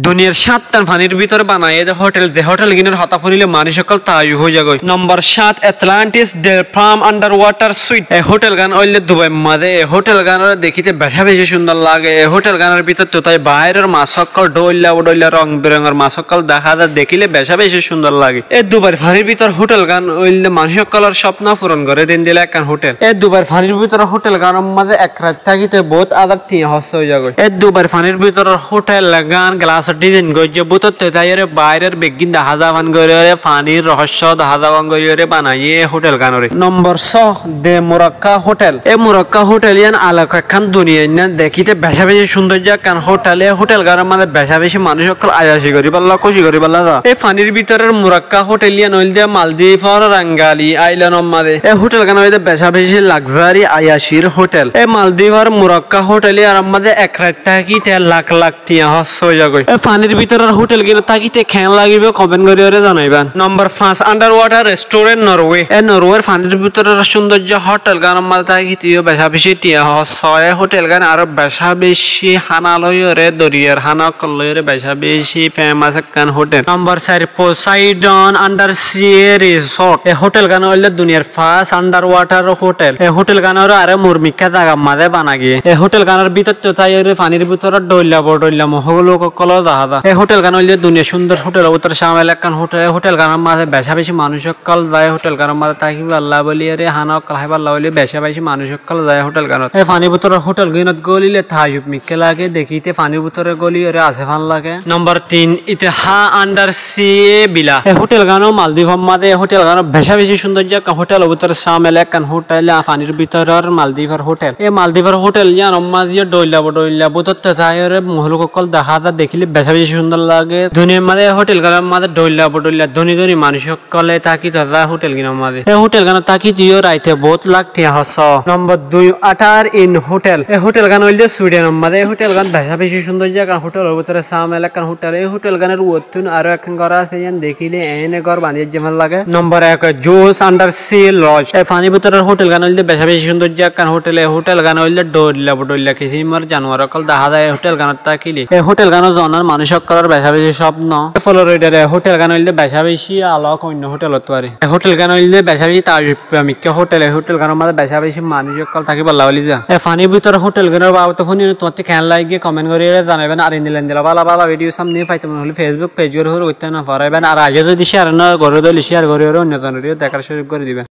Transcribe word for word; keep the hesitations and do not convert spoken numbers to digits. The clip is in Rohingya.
Duniyar háñttan fanír bútore banaiyé de hótel, ze hótel gínor hotá fúnile manúic ókkol taajjub ói zagói. Nombor háñt, Atlantis The Palm Underwater Suite. E hótel gán óilde Dubair mazé. E hótel gán dekíte becá beci cúndor lage. E hótel gánor bútottu tái baáiror mas ókkol dhoilla bodhoilla rong berongor mas ókkol dahá za, dekíle becá beci cúndor lage. E Dubair fanír bútor hótel gán óilde manúic ókkolor cópno furon goré de endilla ekkán hótel. E Dubair fanír bútor hótel gánor mazé ek rait tákite boóut ázar thiañ hóssa ói zagói. E Dubair fanír bútor hótel gán gilasor dhizain goijjé, bútottu táiyore baáiror beggín dahá za fán goríyore, fanír rohócco dahá za fán goríyore banaiyé e hótel gánore. Nombor só, The Muraka Hotel. E Muraka Hotel yián alok ekkán duniya, yián dekíte becá beci cúndor ekkán hótel. E hótel gánor mazé becá beci manúic ókkol ayaci goríballa, kúci goríballa za. E fanír bútoror Muraka Hotel yián óilde Maldífor Rangali Islandor mazé. E hótel gán óilde becá beci luxury ayacir hótel. E Maldífor Muraka Hotel yiánor mazé ek rait tákite lak lak thiañ hóssa ói zagói. E fanír bútoror hótel gínot tákite keén lagibó, comment goríyore zanaiban. Nombor fañs, Underwater Restaurant Norway. E Norwayr fanír bútoror cúndor hótel gánor mazé tákite yó becá beci thiañ hóssa. E hótel gán aró becá beci hána loiyore, doriyar hána ókkol loiyore becá beci famous ekkán hótel. Nombor sair, Poseidon Undersea Resort. E hótel gán óilde duniyar first underwater hotel. E hótel gánore aró murmikká zagar mazé bana giyé. E hótel gánor bútottu táiyore fanír bútore dhoilla bodhoilla mohóluk ókkol dahá za. E hótel gán óilde duniyar cúndor hótelor bútore cámil ekkán hótel. E hótel gánor mazé becá beci manúic ókkol za. E hótel gánor mazé tákiballa bóliyore, hána ókkol háiballa bóli becá beci manúic ókkol za e hótel gánot. E fanír bútoror hótel gínot gólile taajjub mikká lage, dekíte fanír bútore góliyore asé fán lage. Nombor tin, Itaha Undersea Villa. E hótel gán ó Maldífor mazé, e hótel gán ó becá beci cúndor ekkán hótelor bútore cámil ekkán hótel, a fanír bútoror Maldífor hótel. E Maldífor hótel yiánor mazé yó dhoilla bodhoilla bútottu táiyore mohóluk ókkol dahá za, dekíle becá beci cúndor lage. Duniyar mazé e hótel gánor mazé dhoilla bodhoilla dóni dóni manúic ókkole tákito za hótel gínor mazé. E hótel gánot tákite yó raite boóut lak thiañ hóssa. Nombor dui, Otter Inn Hotel. E hótel gán óilde Sweden or mazé. E hótel gán becá beci cúndor ekkán hótelor bútore cámil ekkán hótel. E hótel gánor uottún aró ekkán gór asé, yián dekíle eéne gór bañdí aijjé fán lage. Nombor ek, Zeus Undersea Lodge. E fanír bútoror hótel gán óilde becá beci cúndor ekkán hótel. E hótel gán óilde dhoilla bodhoilla kisímor januar ókkol dahá za e hótel gánot tákile. E hótel gánot zonor manúic ókkolor becá beci cópno. Floridar e hótel gán óilde becá beci alok oinno hótelottú aró. E hótel gán óilde becá beci taajjub mikká hótel. E hótel gánor mazé becá beci manúic ókkol tákiballa bóli za. E fanír bútoror hótel gánor babote fúni tuáñtte keén lage comment goríyore zanaiban. Ar endilla endilla bála bála video samne faito mone hoilé Facebook page gán follow goittó no furaiban. Ar aijjó zodi share no goró de óile share goríyore oinno zonoré yó dekár cúzuk gorí diban.